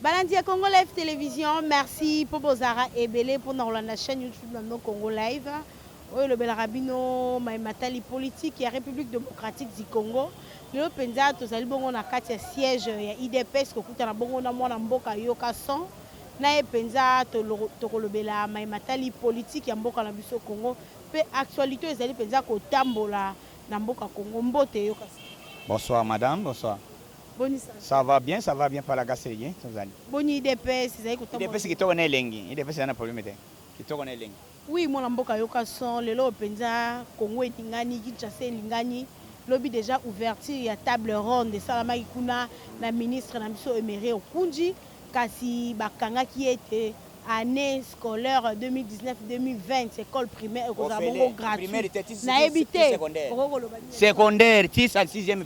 Balandi ya Congo Live Télévision, merci mpo bozalaka ebele mpona kolanda chaîne YouTube na bino Congo Live oyo elobelaka bino matali politique ya République démocratique du Congo. Lelo mpenza tozali bongo na kati ya siège ya UDPS kokutana bongo na mwana mboka Yoka Son. Na ye mpenza tokolobela matali politique ya mboka na biso Congo mpe actualité ezali mpenza kotambola na mboka Congo. Mbote, Yoka Son. Bonsoir madame, bonsoir. Boni santé? Ça va bien par la grâce de Dieu. Tozali. Boni UDPS ezali kotambola? UDPS kitoko na elengi. UDPS eza na problème te. Kitoko na elengi. Oui, mwana mboka Yoka Son, lelo mpenza Congo elingani, Kinshasa elingani. Lobi déjà ouverture ya table ronde esalamaki kuna na ministre na biso Emery Okundji, kasi bakangaki ete année scolaire 2019-2020 école primaire ekozala bongo gratuit. Nayebi te okoki koloba nini? Secondaire ti sa sixième,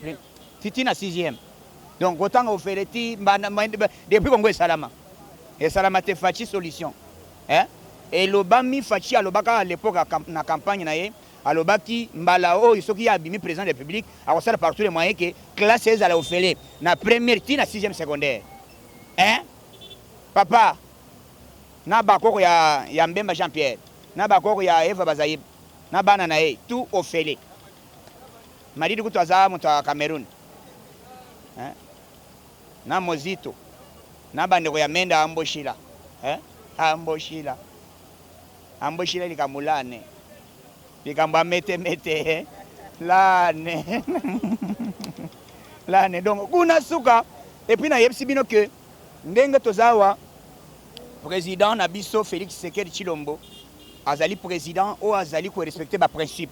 ti na sixième. Donc kotanga ofele ti mbanda depuis Congo esalama. Esalama te. Fatshi solution. Eh? Elobami, Fatshi alobaka à l'époque na campagne na ye, alobaki mbala oyo soki ye abimi président de la République, akosala par tous les moyens ke classe ezala ofele na première ti na sixième secondaire. Hein? Papa na bakoko ya Mbemba Jean Pierre, na bakoko ya Eva Bazaiba, na bana na ye tout ofele. Madidi kutu aza moto ya Cameroun. Hein? Na Mozito na bandeko ya Mende Amboshila. Hein? Amboshila. Amboshila likambo lane. Likambo amete mete lane. Lane. Donc kuna suka et puis nayebisi bino que ndenge toza awa, président na biso Félix Tshisekedi Tshilombo azali président oyo azali korespecter baprincipe.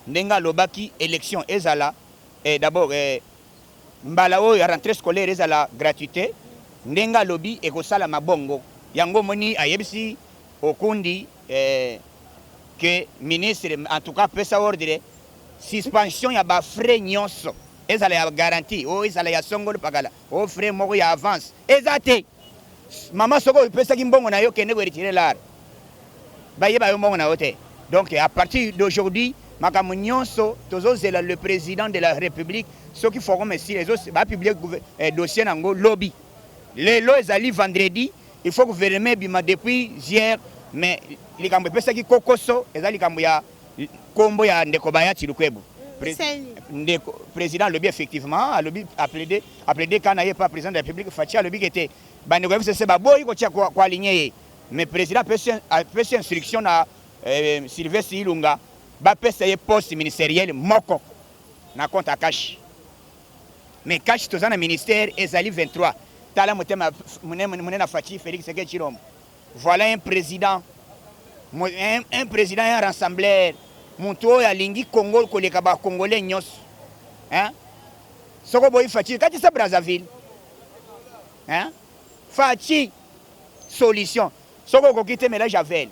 Ndenge alobaki élection ezala d'abord mbala oyo ya rentrée scolaire ezala gratuité, ndenge alobi ekosalama bongo. Yango omoni ayebisi Okundi ke ministre en tout cas apesa ordre suspension ya bafrais nyonso, ezala ya garantie oyo, ezala ya songolo pakala o frais moko ya avance eza te. Mama, soki opesaki mbongo na yo, kende koretirer lar, bayeba yo mbongo na yo te. Donc à partir d'aujourd'hui makambo nyonso tozozela le président de la République. Soki forum esili, bapublier dossier nango lobi. Lelo ezali vendredi, il faut gouvernement ebima depuis hier, mais likambo epesaki kokoso eza likambo ya nkombo ya ndeko Bayati Lukwebo. Ndeko président alobi effectivement, alobi aplaide, aplaide ka na ye pa président de la République Fatshi. Alobi ke te, bandeko ya FCC baboyi kotia koaligner ye, mais président apesi instruction na Sylvestre Ilunga bapesa ye poste ministériel moko na compte ya cash. Mais cash toza na ministère ezali 23. Tala motema monene na Fatshi Félix Tshisekedi Tshilombo. Voilà un président, un président, un rassembleur, moto oyo alingi Congo koleka bacongolais nyonso, hein? Soko boyi Fatshi, katisa Brazzaville, hein? Fatshi solution. Soki okoki te, mela javel,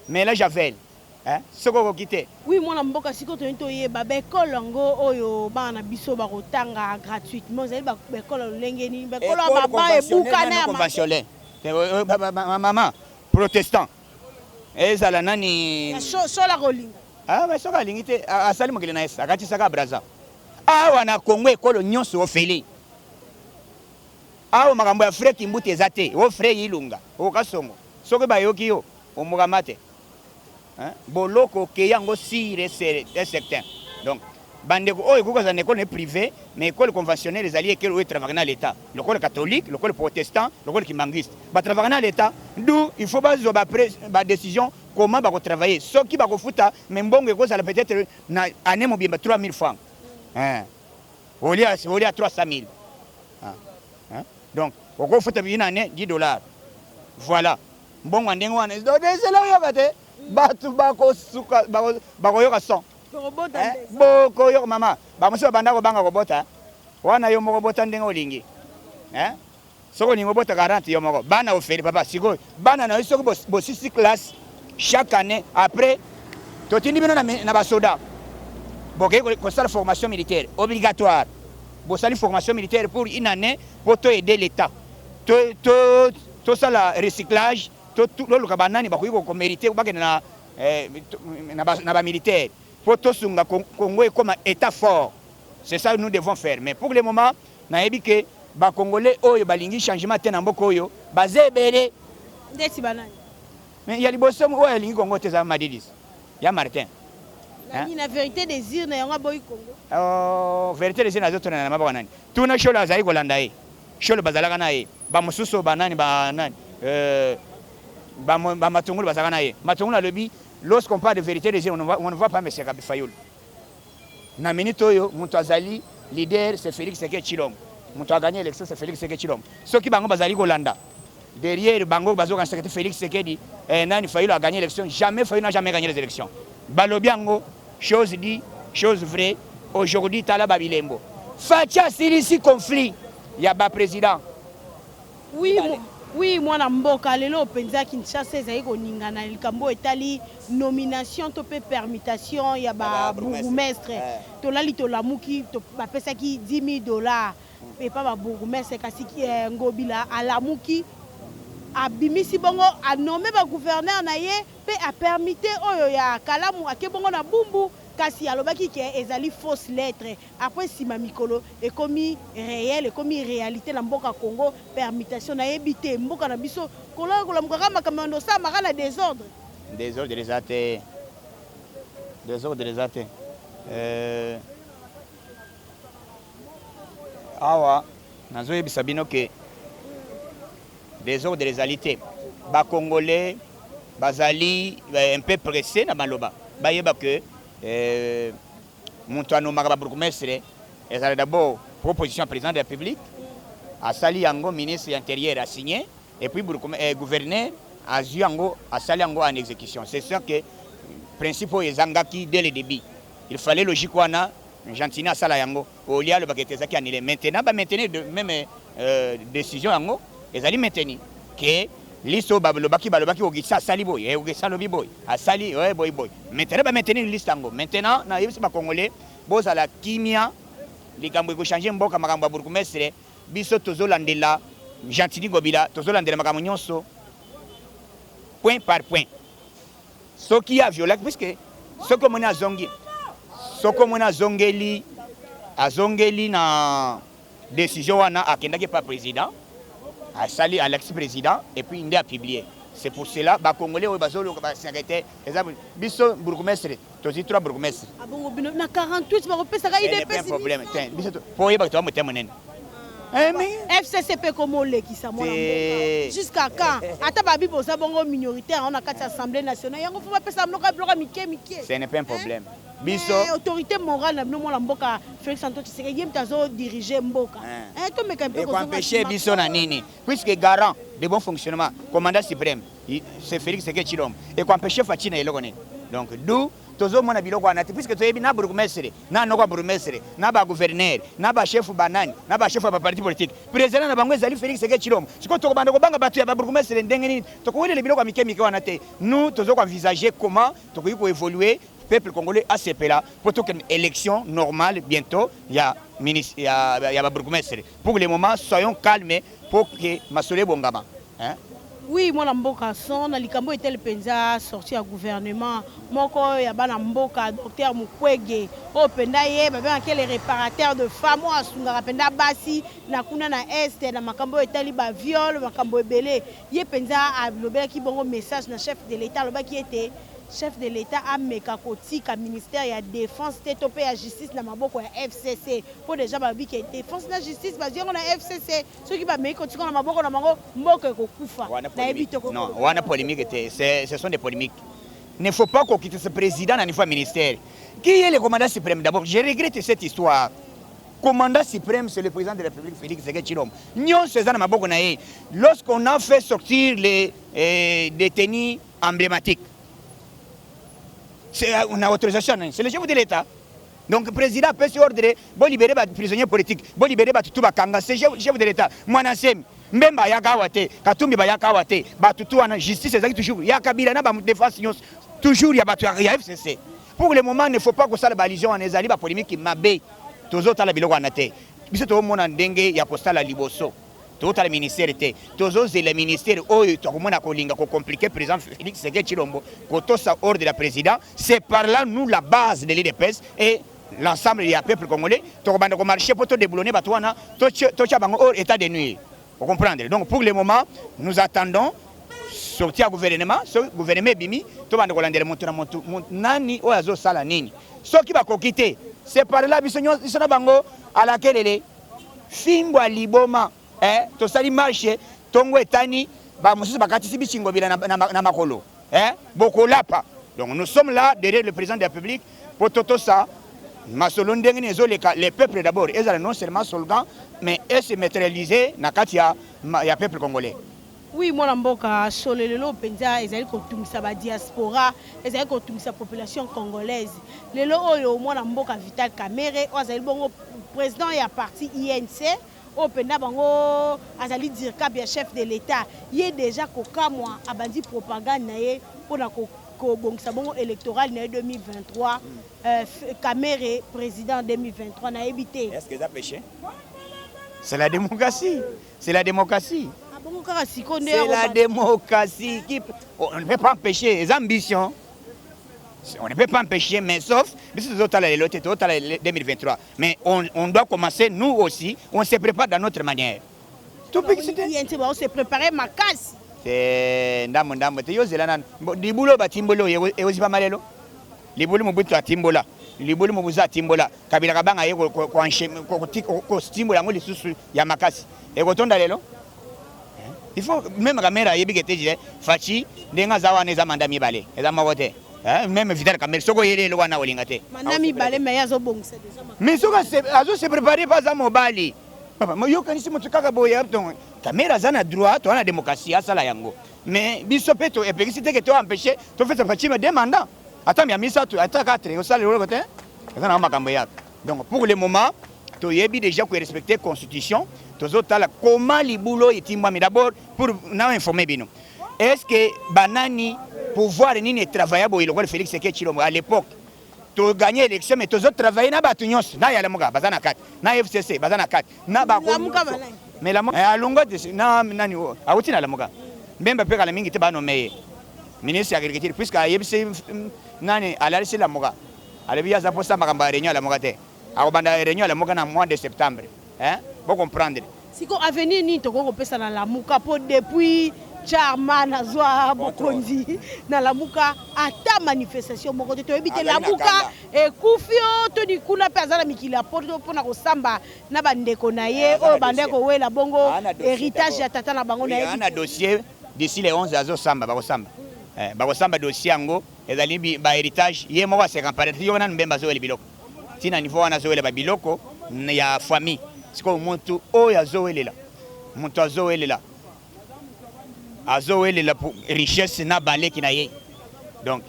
mela javel, hein? Soki okoki te. Oui, mwana mboka, sikoyo toyini toyeba baekole yango oyo bana na biso bakotanga gratuitement ezali baekole ya lolenge nini? Baekole ya baba ebukana ya conventionnel, mama, protestant, ezala nani. Sola kolinga. Ah, soki alingi te, asali mokili na ye, akatisaka Braza. Awa na Congo ekolo nyonso ofele. Awa makambo ya frais Kimbuta eza te, o frais Ilunga okasongo. Soki bayoki yo omokama te, boloko okei yango sûr et certain. Donc bandeko oyo ekoki kozala na école privé, mais école conventionnelle ezali ekole oyo etravaka na l'État, lokole catholique, lokole protestant, lokole kimbanguiste, batravaka na l'État. D'où il faut bazwa badécision comment bakotravailler. Soki bakofuta, mais mbongo ekozala peut-être na année mobimba 3000 francs, hein, olia 300 000, hein? Donc okofuta une année 10 dollars. Voilà mbongo ya ndenge wana. Ezela oyoka te, bato bakosuka, bakoyoka son, bokoyoka. Mama, bamosusu babanda kobanga kobota wana. Yo moko bota ndenge olingi. Soki olingi obota 40, yo moko, bana ofeli. Papa, sikoyo bana na yo soki bosisi classe, chaque année après totindi bino na basoda, bokei kosala formation militaire obligatoire. Bosali formation militaire pour une année po to aider l'État, tosala recyclage, toluka banani bakoki komériter bakende na bamilitaire po tosunga Congo ekoma état fort. C'est ça que nous devons faire. Mais pour le moment nayebi ke Ba congolais oyo balingi changement te na mboka oyo baza ebele. Ndeti ba nani? Mais ya liboso oyo alingi Congo te eza Madidis ya Martin. Na nini na verite des urnes yango aboyi Congo? Oh, verite des urnes azotuna na maboko nani? Tuna Shole azali kolanda ye. Shole bazalaka na ye. Ba mosusu ba nani ba nani euh, ba, ba Matungulu bazalaka na ye. Matungulu alobi lorsqu'on parle de verite des urnes on ne voit pas monsieur Fayulu. Na minute oyo mutu azali leader c'est Felix Tshisekedi Tshilombo. Mutu a gagner election c'est Felix Tshisekedi Tshilombo. Soki bango bazali kolanda derrière bango bazokanisa que Felix Tshisekedi eh, nani Fayulu a gagné élection, jamais Fayulu n'a jamais gagné les élections. Balobi yango chose dit, chose vraie. Aujourd'hui tala ba bilembo. Fatshi asilisi conflit ya ba président. Oui, oui mwana mboka, lelo mpenza Kinshasa ezali koningana likambo oyo etali nomination to mpe permutation ya ba bourgmestre. Eh. Tolali tolamuki, bapesaki 10 000 dollars epa ba bourgmestre, kasi eh, Ngobila alamuki abimisi bongo anome ba gouverneur na ye mpe apermite oyo ya Kalamu ake bongo na Bumbu, kasi alobaki ke ezali fausse lettre. Après sima mikolo ekomi reel, ekomi realite na mboka Congo, permutation nayebi te mboka na biso kolala kolamuka kaka makambo ebanda osalama kaka na desordre. Desordre eza te, desordre eza te. Euh, awa nazoyebisa bino ke desordre ezali te. Ba Congolais bazali eh, un peu pressé na maloba, bayeba ke euh, Mutu a nommaka ba bourgmestre ezala d'abord proposition ya president de la Republique, asali yango ministre ya interieur a signe et puis eh, gouverneur azui yango asali yango en execution. C'est sûr que principe oyo ezangaki dès le début. Il fallait logique wana Gentiny asala yango au lieu alobaka ete ezalaki annulé. Maintenant ba maintenir de même euh, décision yango ezali maintenu que liste oyo balobaki balobaki Augustin asali boye, eh, Augustin alobi boye, asali eh, boye boye. Maintenant ba maintenir liste yango. Maintenant nayebisi ba Congolais bozala kimia, likambo ekochange mboka, makambo ya bourgmestre biso tozolandela Gentiny Ngobila, tozolandela makambo nyonso point par point. Soki ye aviolaki puisque soki omoni azongi soki omoni azongeli azongeli na decision wana akendaki epa president asali alakisi president et puis nde a publier c'est pour cela ba congolais oyo bazoluka ba secrétaire eza biso bourgmestre tozwi trois bourgmestre abongo bino na 48 bakopesaka idps problème te biso po oyebaka toza motema monene eh, FCC mpe koma olekisa mwana mboka jusqu'à quand ata babi boza bongo minoritaire yango na kati ya assemblée nationale yango fo bapesa mnoka biloko mike mike. Ce n'est pas un problème biso eh, autorité morale na bino mwana mboka Félix Antoine Tshisekedi ye moto azo diriger mboka eh. eh tomeka mpe kozonga biso na nini puisque garant de bon fonctionnement commandant suprême c'est Félix Tshisekedi Tshilombo ekoempêche Fatshi na eloko nini donc d'où tozomona biloko wana te puisque toyebi na bourgmestre na noko ya bourgmestre na ba gouverneur na ba chef banani na ba chef ya ba parti politique président na bango ezali Félix Tshisekedi Tshilombo sikoyo tokobanda kobanga bato ya ba bourgmestre ndenge nini tokowelela biloko ya mike mike wana te nous tozo koenvisager comment tokoki koévoluer peuple congolais asepela po tokende élection normale bientôt ya ministre ya, ya ba bourgmestre pour le moment soyons calmes pour que masolo ebongama hein? Oui, mwana mboka son na likambo etali mpenza sortie ya gouvernement moko ya bana mboka docteur Mukwege oyo mpenza ye babengaki le réparateur de femmes oyo asungaka mpenza basi na kuna na est na makambo oyo etali ba viol makambo ebele ye mpenza alobelaki bongo message na chef de l'État alobaki ete chef de l'État ameka kotika ministère ya défense te to mpe ya justice na maboko ya FCC mpo deja balobi ke défense na justice bazwi yango na FCC soki bameki kotika na maboko na bango mboka ekokufa. Nayebi te. Non, wana polémique te, ce sont des polémiques. Ne faut pas kokita ce président na niveau ya ministère. Qui est le commandant suprême d'abord? Je regrette cette histoire. Commandant suprême, c'est le président de la République Félix Tshisekedi Tshilombo. Nyonso eza na maboko na ye. Lorsqu'on a fait sortir les eh, détenus emblématiques, c'est on a autorisation, c'est le chef de l'État. Donc président apesi ordre bo libérer ba prisonniers politiques, bo libérer bato tout bakanga, c'est chef, chef de l'État. Mwana Nsemi, Mbemba ayaka awa te, Katumbi bayaka awa te, bato tout wana justice ezalaki toujours ya Kabila na ba défense nyonso toujours ya bato ya FCC. Pour le moment ne faut pas kosala ba allusion wana ezali ba polémique mabe. Tozotala biloko wana te. Biso tozomona ndenge ya kosala liboso. Tozotala ministère te. Tozozela ministère oyo tokomona kolinga ko compliquer président Félix Tshisekedi Tshilombo kotosa ordre ya président. C'est par là nous la base de l'UDPS et L'ensemble ya peuple congolais tokobanda komarche mpo todéboulonner bato wana, totya bango hors état de nuire. Ocomprendre? Donc pour le moment, nous attendons sortie ya gouvernement. Soki gouvernement ebimi, tobanda kolandela moto na moto, nani oyo azosala nini. Soki bakoki te, c'est par là biso biso na bango alakelele fimbo ya liboma. Eh, tosali marche ntongo etani, bamosusu bakatisi bicingobila na makolo, eh, bokolapa. Donc nous sommes là derrière le président de la République po totosa masolo ndenge nini ezoleka. Le peuple d'abord ezala non seulement slogan, mais ese matérialiser na kati ya peuple congolais. Oui, mwana mboka Solo, lelo mpenza ezali kotungisa badiaspora, ezali kotungisa population congolaise. Lelo oyo mwana mboka Vital Kamerhe, oyo azali bongo président ya parti UNC, oyo mpenza bango azali dircab ya chef de l'État, ye déjà kokamwa abandi propagande na ye mpona kobongisa bongo électoral na ye 2023, Kamerhe président 2023. Nayebi te. Est-ce que eza péché? C'est la démocratie, c'est la démocratie. Bongo kaka sikoyo nde? C'est la démocratie qui on ne peut pas empêcher les ambitions, on ne peut pas empêcher, mais sauf biso tozotala lelo te, tozotala 2023, mais on doit commencer, nous aussi on se prépare dans notre manière. Topekisi te. UNC bao se préparer makasi. Te, ndambo ndambo te. Yo zela nanu. Libulu oyo batimboli oyo ekozipama lelo. Libulu Mobutu atimbola, libulu Mobutu atimbola, Kabila kabanga ye kotimbola yango lisusu ya makasi, ekotonda lelo. Il faut même Kamerhe ayebi ke te, Fatshi ndenge aza wana, eza mandat mibale, eza moko te. Même Vital Kamerhe, soki oyeli eloko wana, olinga te. Mandat mibale, mais ye azobongisa déjà. Mais soki azo se préparer mpe aza mobali, papa, yokanisi moto kaka boye. Donc Kamerhe aza na droit, toza na démocratie, asala yango, mais biso mpe epekisi te ke to empêche tofesa Fatshi deux mandats, ata ya misato, ata 4, osala eloko te, eza na makambo eyaka. Donc pour le moment, toyebi déjà korespecter constitution. Tozotala comment libulu oyo etimbwami. D'abord, pour na informer bino, est ce que banani, pouvoir nini etravailla boye lokola Félix Tshisekedi Tshilombo? À l'époque togagné élection, mais tozotravaille na bato nyonso, na ya Lamuka baza na kati, na FCC baza na kati, na mais alongwa te na nani awuti na Lamuka. Mbemba mpe kala mingi te banommer ye ministre ya agriculture, puisque ayebisi nani alalisi Lamuka, alobi ye aza mposa makambo ya réunion ya Lamuka te, akobanda réunion ya Lamuka na mois de septembre, hein? Bocomprendre. Siko avenir nini tokoki kopesa na Lamuka? Mpo depuis Chairman azwa bokonzi na Lamuka, ata manifestation moko te. Toyebi te Lamuka ekufi o toni kuna mpe aza na mikili ya poto mpona kosamba na bandeko na ye oyo bandaki kowela bongo héritage ya tata na bango. Nayebi na dossier d'ici le 11 azosamba, bakosamba, bakosamba dossier yango ezali bahéritage. Ye moko aseka yo nanu. Mbemba azowela biloko ntina niveau wana, azowela babiloko ya famille. Sikoyo motu oyo azowelela, moto azowelela, azowelela richesse na baleki na ye. Donc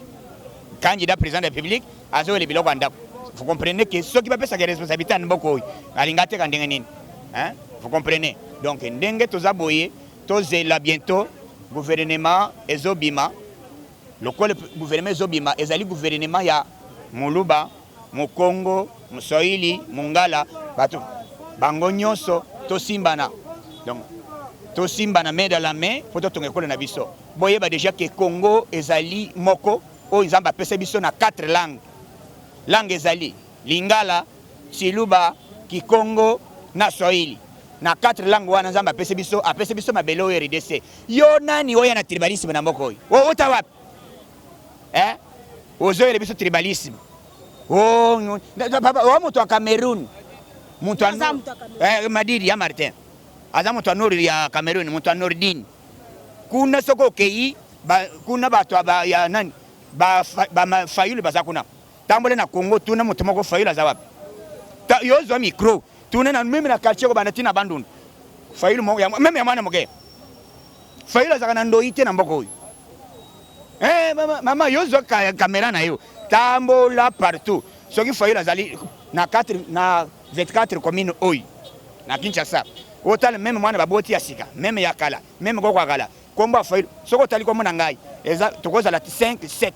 candidat président de la République azowela biloko ya ndako. Vous comprenez que soki bapesaka responsabilité ya mboka oyo, alinga ateka ndenge nini, hein? Vous comprenez? Donc ndenge toza boye, tozela bientôt gouvernement ezobima. Lokola gouvernement ezobima, ezali gouvernement ya Moluba, Mokongo, Moswahili, Mongala, bato bango nyonso tosimbana. Donc tosimbana main dans la main mpo totonga ekolo na biso. Boyeba déjà ke Congo ezali moko oyo Nzambe apesa biso na quatre langues. Langue ezali lingala, tshiluba, kikongo na swahili. Na quatre langue wana Nzambe apesi biso, apesi biso mabele oyo RDC. Yo nani oya na tribalisme na mboka oyo? Outa wapi, eh? Ozoyela biso tribalisme owa moto ya Cameroun, moto Madidi ya Martin aza moto ya nord ya Cameroun, moto ya Nordine kuna. Soki okei kuna, bato ya nani, Bafayulu baza kuna. Tambole na Congo, tuna moto moko, Fayulu aza wapi? Yo zwa micro, tuna na même na quartier, kobanda ntina Bandundu, Fayulu même ya mwana moke. Fayulu azalaka na ndoi te na mboka oyo. Eh, mama, mama, yo zwa caméra na yo, tambola partout. Soki Fayulu azali na 4 na 24 commune oyo na Kinshasa, otala même mwana baboti ya sika, même ya kala, même koko ya kala, kombo ya Fayulu. Soki otali kombo na ngai, eza tokozala 5 7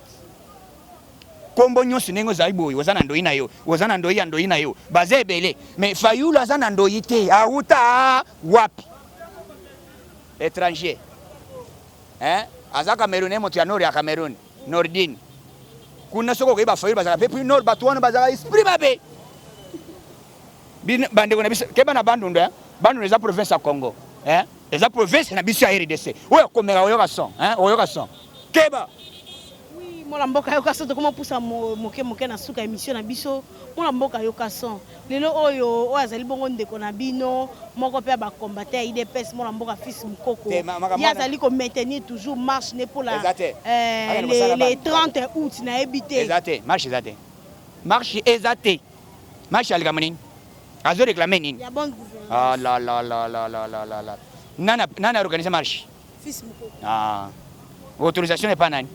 kombo nyonso. Ndenge ozali boye, oza na ndoi na yo, oza na ndoi ya ndoi na yo, baza ebele. Mais Fayulu aza na ndoi te. Awuta wapi? Étranger, hein? Aza Camerounais, moto ya nord ya Cameroun, Nordine kuna. Soki okoyeba, Fayulu bazalaka mpe puis nord, bato wana bazalaka esprit mabe. Bandeko na biso, keba na Bandundu, hein? Bandundu eza province ya Congo, hein? Eza province na biso ya RDC. Oyo akomeka oyoka son, hein? Oyoka son. Keba. Oui, mwana mboka yoka son, tokoma pusa moke moke na suka émission na biso. Mwana mboka yoka son. Lelo oyo oyo azali bongo ndeko na bino moko pe ba combattant ya UDPS, mwana mboka fils Mukoko. Ye azali ko maintenir toujours marche ne pour la les 30 août nayebi te. Eza te, marche eza te. Marche eza te. Marche ya likambo nini? Azo réclamer nini? Ya bonne gouvernance. Ah la la la la la la la la. Nana nana organiser marche? Fils Mukoko. Ah. Autorisation n'est pas nani?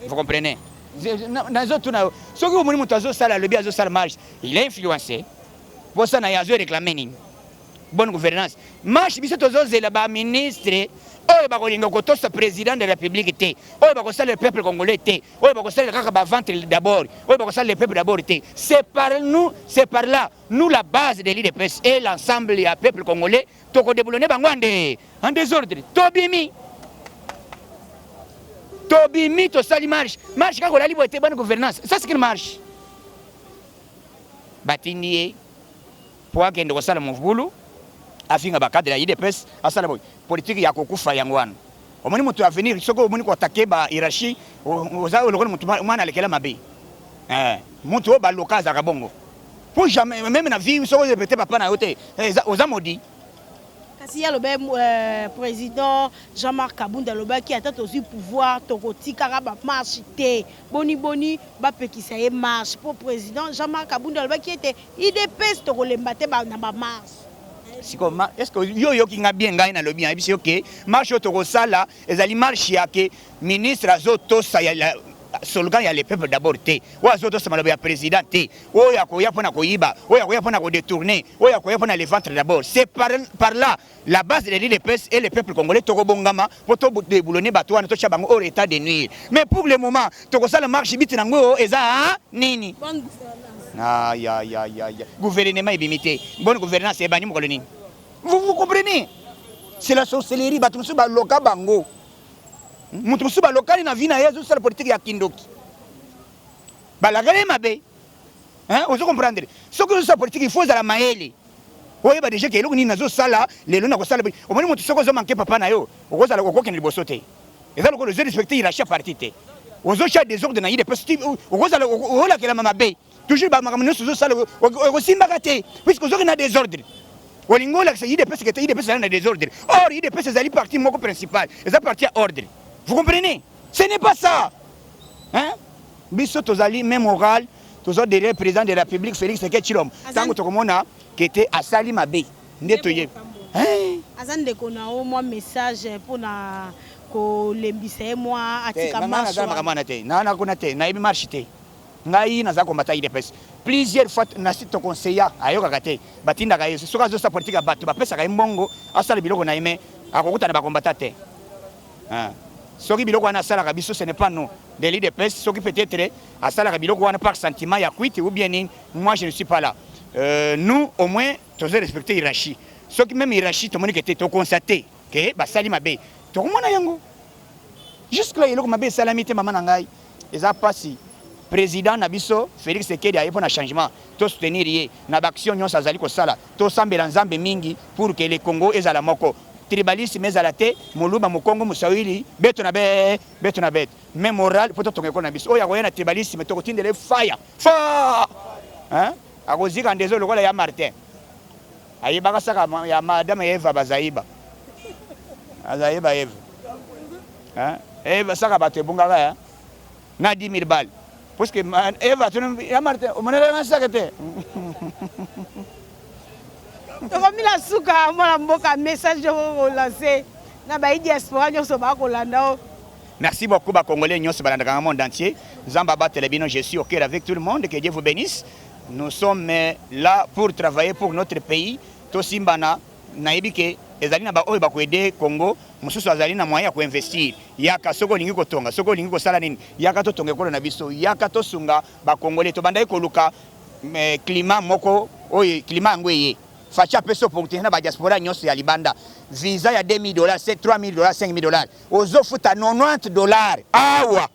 Vous comprenez? Nazo tuna soki omoni moto azosala alobi azosala marche, il est influencé. Posa na ye azo réclamer nini? Bonne gouvernance. Marche biso tozozela ba ministre oyo bakolinga kotosa président de la République te, oyo bakosala le peuple congolais te, oyo bakosalela kaka ba ventre d'abord, oyo bakosala le peuple d'abord te. C'est par nous, c'est par là, nous la base de l'UDPS et l'ensemble ya peuple congolais, tokodeboulonner bango en en désordre. Tobimi. Tobimi tosali marche. Marche kaka olali boye te, bonne gouvernance. Ça c'est une marche. Batindi ye po akende kosala mobulu, afinga ba cadre ya UDPS, asala boye. Politique ya kokufa yango wana. Omoni moto ya avenir soki omoni ko attaquer ba hiérarchie oza lokola moto mwana alekela mabe. Eh, moto oyo baloka azalaka bongo. Po jamais même na vie soki orepete papa na yo te, oza maudit. Kasi ye alobaki euh, président Jean-Marc Kabund alobaki ata tozwi pouvoir tokotikaka ba marche te. Boni boni bapekisa ye marche po président Jean-Marc Kabund alobaki ete UDPS tokolemba te na ba marche. Sikoyo ma est ce que yo oyoki nga bien ngai nalobi nayebisi yo ke marche oyo tokosala ezali marche ya ke ministre azotosa ya la slogan ya le peuple d'abord te, oyo azotosa maloba ya président te, oyo akoya mpona koyiba, oyo akoya mpona kodetourner, oyo akoya mpona le ventre d'abord. C'est par là la base de l'UDPS et le peuple congolais tokobongama mpo todeboulonner bato wana, totya bango hors état de nuire. Mais pour le moment tokosala marche biti nango eza nini? Bonne gouvernance. Aïe, aïe, aïe, aïe. Gouvernement ebimi te. Bonne gouvernance ebandi mokolo nini? Vous, vous comprenez? C'est la sorcellerie. Bato mosusu baloka bango. Moto mosusu balokani na vie na ye azosala politique ya kindoki. Balakani ye mabe. Hein? Ozo comprendre? Soki ozosala politique, il faut ozala mayele. Oyeba déjà ke eloko nini nazosala lelo nakosala. Omoni moto soki ozo manquer papa na yo, okozala okokende liboso te. Eza lokola ozo respecter hiérarchie ya parti te. Ozotia désordre na UDPS, okozala olakelama mabe. Toujours ba makambo nyonso ozosala okosimbaka te, puisque ozoki na désordre. Olingi olakisa UDPS ke te UDPS ezali na désordre. Or UDPS ezali parti moko principal, eza parti ya ordre. Vous comprenez? Ce n'est pas ça. Hein? Biso tozali même moral, tozo derrière président de la République Félix Tshisekedi Tshilombo. Tango tokomona kete asali mabe nde toyebi. Hein? Aza ndeko na yo mwa message mpona kolembisa ye mwa atika marche. Naza makambo wana te, na kuna te, nayebi marche te. Ngai naza combattant UDPS. Plusieurs fois nasi to conseilla ayokaka te. Batindaka ye soki azosala politique ya bato bapesaka ye mbongo asala biloko na ye mais akokutana ba combattant te. Hein. Soki biloko wana asalaka biso ce n'est pas nous de l'UDPS, soki peut-être asalaka biloko wana par sentiment ya kwiti ou bien nini, moi je ne suis pas là. Nous au moins tozo respecter hiérarchie. Soki même hiérarchie tomoni ke te to constater ke basali mabe, tokomona yango. Jusque là eloko mabe esalami te mama na ngai, eza pasi. Président na biso Félix Tshisekedi aye mpona changement, to soutenir ye na ba action nyonso azali kosala, tosambela Nzambe mingi pour que le Congo ezala moko. Tribalisme ezala te, Moluba, Mokongo, Moswahili, beto na be, beto na beto. Mais moral po totonga ekolo na biso. Oyo akoya na tribalisme tokotindela ye fire. Fa! Hein? Akozika ndezo lokola ya Martin. Ayebaka saka ya madame Eva Bazaiba. Azaiba Eva. Hein? Eva saka bato ebungaka ya na 10 000 balles. Puisque Eva ya Martin omonela na saka te. Tokomi na suka mwana mboka, message okolance na bayi diaspora nyonso bakolanda o. Merci beaucoup ba Congolais nyonso balandaka nga monde entier. Nzambe abatela bino, je suis au cœur avec tout le monde, que Dieu vous bénisse. Nous sommes là pour travailler pour notre pays. Tosimbana, nayebi ke ezali na ba oyo bako aider Congo, mosusu azali na moyen ya ko investir. Yaka soki olingi kotonga, soki olingi kosala nini, yaka totonga ekolo na biso, yaka tosunga ba Congolais. Tobandaki koluka climat moko oyo climat yango eye. Fatshi apesi opportunité na ba diaspora nyonso ya libanda. Visa ya 2000 $, 3000 $, 5000 $. Ozofuta 90 $ awa.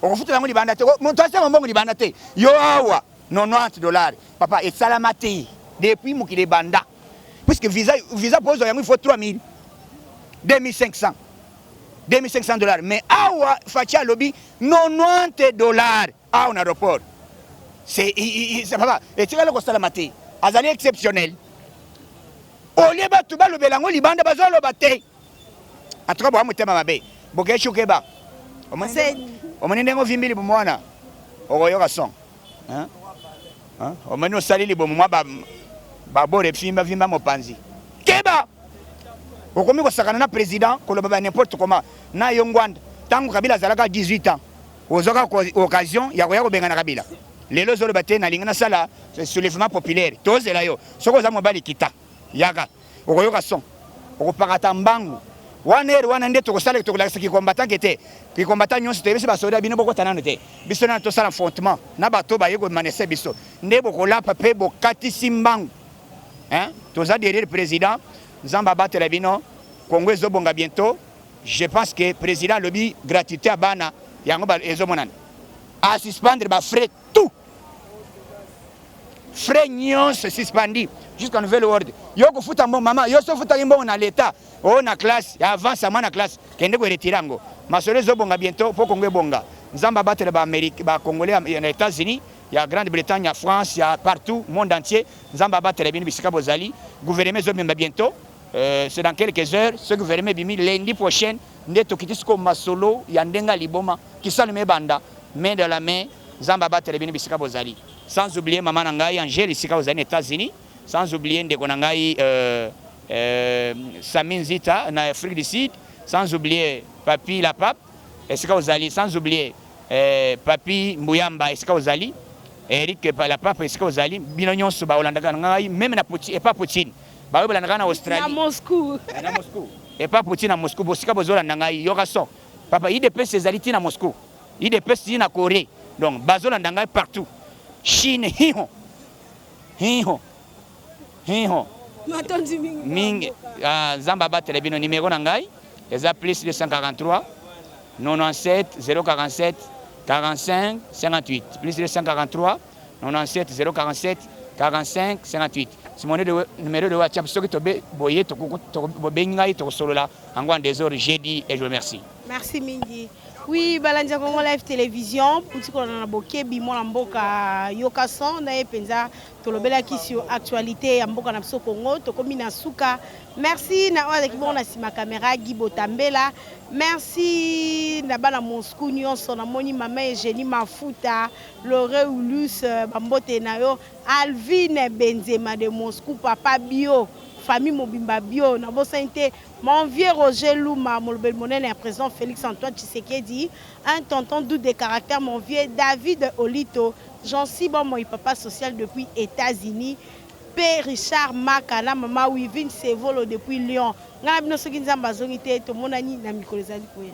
Okofuta yango libanda te. Moto asala mbongo libanda te. Yo awa. 90 dollars papa esalama te depuis mokili ebanda puisque visa visa po ozwa yango il faut 3000 2500 2500 dollars mais awa Fatshi alobi 90 dollars awa na aéroport. C'est papa etikala kosalama te, azali exceptionnel. Olie bato balobela yango libanda bazoloba te. En tout cas boa motema mabe bokeshu keba. Omoni ndenge ovimbi libumu wana okoyoka son. Hein? Hein? Omoni osali libumu mwa ba babore vimba vimba mopanzi. Keba! Okomi kosakana na president koloba ba n'importe comment na yo Ngwanda tango Kabila azalaka 18 ans ozwaka occasion ya koya kobengana Kabila lelo ozoloba te nalingi nasala soulèvement populaire tozela yo soki oza mobali kita yaka okoyoka son okopakata mbangu wana ere wana nde tokosala tokolakisa kikombatant ke te kikombatant nyonso toyebisi basoda bino bokota nano te biso nano tosala affrontement na bato baye komanese biso nde bokolapa mpe bokatisi mbangu hein toza derrière président nzambe abatela bino Congo ezobonga bientôt je pense que président alobi gratuité ya bana yango ezomonana a suspendre ba frais tout frais nyonso suspendi jusqu'à nouvel ordre. Yo kofuta mbongo mama, yo so futaki mbongo na l'etat, oh na classe, ya avance ya mwana classe, kende ko retirer yango. Masolo ezobonga bientôt po Congo ebonga. Nzambe abatela ba Amerique, ba Congolais ya na Etats-Unis, ya Grande-Bretagne, ya France, ya partout, monde entier. Nzambe abatela bino bisika bozali. Gouvernement ezobimba bientôt. C'est dans quelques heures, ce gouvernement ebimi lundi prochaine nde tokiti sikoyo masolo ya ndenge ya liboma kisalu mebanda main dans la main. Nzambe abatela bino bisika bozali. Sans oublier maman na ngai Angèle esika ozali na Etats-Unis, sans oublier ndeko na ngai Sami Nzita na Afrique du Sud, sans oublier Papi la Pape esika ozali, sans oublier Papi Mbuyamba esika ozali, Eric la Pape esika ozali, bino nyonso baolandaka na ngai meme na Poutine, epa Poutine baoyo balandaka na Australie, na Moscou, na Moscou, epa Poutine na Moscou, bosika bozolanda ngai yoka son papa UDPS ezali ti na Moscou. Udps ti na Coree donc bazolanda ngai partout Chine hiho hiho hiho Matondi mingi mingi ah, Nzambe abatela bino numero na ngai eza plus 243 97 047 45 58 plus 243 97 047 45 58 c'est mon numéro de WhatsApp soki tobe boye bobengi ngai tokosolola yango en désordre jeudi et je vous remercie. Merci mingi. Oui, balandi ya Congo Live Television, uti kolanda na bokebi mwana mboka Yoka Son na ye mpenza tolobelaki sur actualité ya mboka na biso Congo, tokomi na suka. Merci na oyo azalaki bongo na nsima kamera Guy Botambela. Merci na bana Moscou nyonso, namoni mama Eugénie Mafuta, Lore Ulus, bambote na yo, Alvine Benzema de Moscou, papa Bio, famille mobimba Bio, nabosani te Mon vieux Roger Luma, molobeli monene ya president Felix Antoine Tshisekedi, un tonton doux de caractère, mon vieux David Olito, Jeancy Bomoi papa social depuis Etats-Unis, pe Richard Maka na mama Wivine Sevolo depuis Lyon. Ngai na bino soki Nzambe azongi te, tomonani na mikolo ezali koya.